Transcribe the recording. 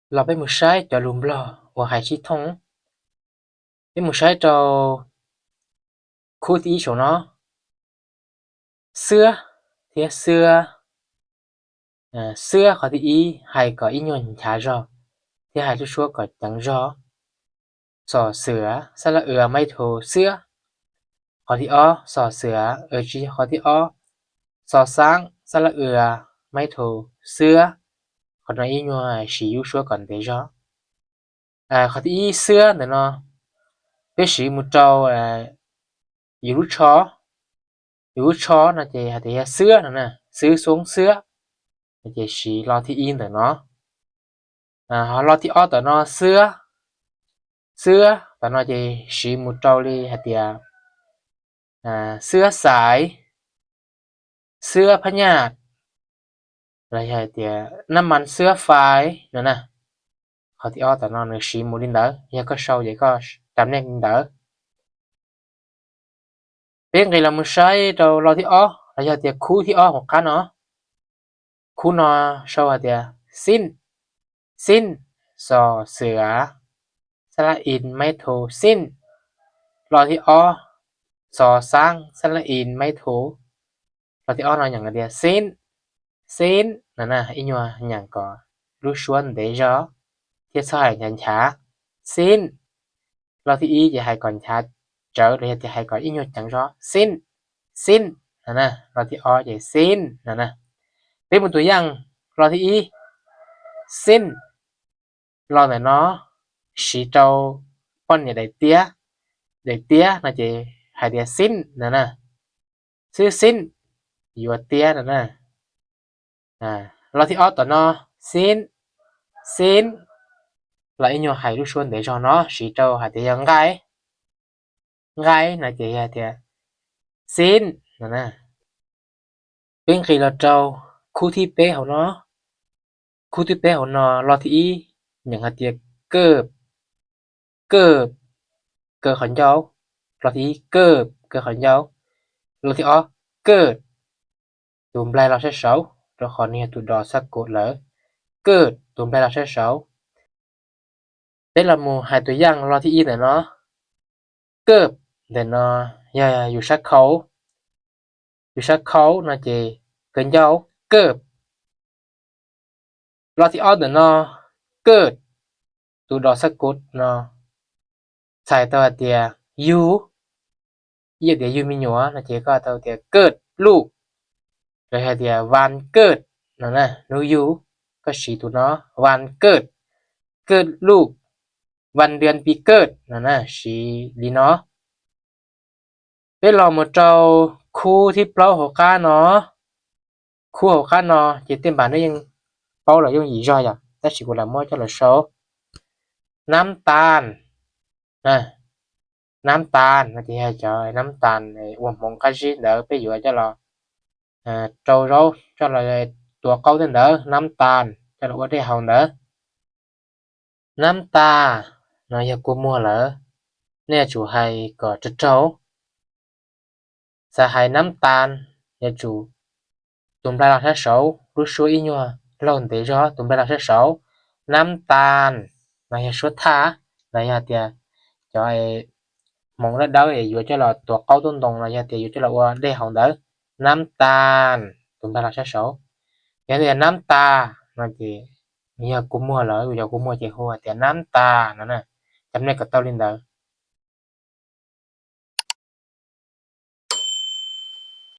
Los peb mus saib cov lus Nplog uas hais sib thooj. Peb mus saib rau khub thib ib saum no, xwab thiab xwab. Xwab qhov thib ib hais kom ib nyuag nchav zog thiab hais lub suab kom ceev zog. Xos xwm xab laj w maib thu xwab. Qhov thib ob, xos xwm, tsis yog qhov thib ob, xos xaab xab laj w maib thu xwab. Qhov no ib nyuag siv lub suab kom ntev zog. Qhov thib ib xwab ntawm no peb siv mus rau yus lub tsho. Yus lub tsho no ces hais tias yog xwab no na, xwb xoob xwab, ces siv lo thib ib ntawm no. Ho lo thib ob tom no xwab, xwab tom no ces siv mus rau li hais tias xwab xaiv, xwab phab nyaj, los yog hais tias nab mas xwab fais no na. Qhov thib ob tom no nws siv mus li ntawd, yog koj sau ces koj rab nej li ntawd. Peb nqis los mus saib rau lo thib ob los yog tias khub thib ob hauv qab no. Khub no sau hais tias xib, xib, xos xwm xab laj w maib thu xib. Lo thib ob, xos xaab xab laj w maib thu. Lo thib ob no nyeem tias xib, xib no na, ib nyuag nyeem kom lub suab ntev zog thiab txhob hais nchav nchav. Xib. Lo thib ib ces hais kom nchav tsawv los yog tias hais kom ib nyuag ceev zog, xib, xib no na. Lo thib ob ces xib no na. Peb mus tus yaj, lo thib ib, xib. Lo ntawm no siv rau poj niam daim tiab. Daim tiab no ces hais tias xib no na, xib xib, yuav tiab no na. Lo thib ob tom no, xib, xib, los ib nyuag hais lub suab ntev zog no siv rau hais tias yog nqaij. Nqaij no ces yog tias xib no na. Peb nqis los rau khub thib peb hauv no. Khub thib peb hauv no lo thib ib nyeem hais tias kawb, kawb, kaw qhov ncauj. Lo thib ib kawb, kaw qhov ncauj. Lo thib ob kawb, tus nplaig los sab saud, rau qhov nws yog tus dos xab kum lawm. Kawb, tus nplaig los sab saud. Peb los mus hais tus yaj lo thib ib ntawm no. Kawb ntawm no yog yus sab khau. Yus sab khau no ces kaw ncauj kawb. Lo thib ob ntawm no, kawb, tus dos xab kum no txhais tau hais tias yug, ib yam tias yug me nyuam no ces koj tau tias kawb luj, los yog hais tias vas kawb no na, hnub yug, koj siv tus no, vas kawb, kawb luj, vas dua pis kawb no na, siv li no. Peb los mus rau khub thib plaub hauv qab no. Khub hauv qab no ces tej npam nej yeej paub los yooj yim zog yom, tab sis kuv lam muab coj los sau. Nab tas, nab tas no ces yog cov nab tas ua hmoov qab zib ntawd peb yuav coj los rau zaub coj los tua qaub tej ntawd, nab tas coj los ua dej haus ntawd. Nab tas no yog kua muag lawm, nej yuav tsum hais kom raug raug. Txawm hais nab tas, yuav tsum tus nplaig los sab saud, lub suab ib nyuag laug ntev zog, tus nplaig los sab saud. Nab tas no yog suab thaj, los yog tias cov hmoov dawb dawb es yuav coj los tua qaub tub ntoo los yog tias yuav coj los ua dej haus ntawd. Nab tas, tus nplaig los sab saud. Yog tias nab tas no ces yog kua muag lawm, yog kua muag ces hu hais tias nab tas no na. Cov nej kom tau li ntawd.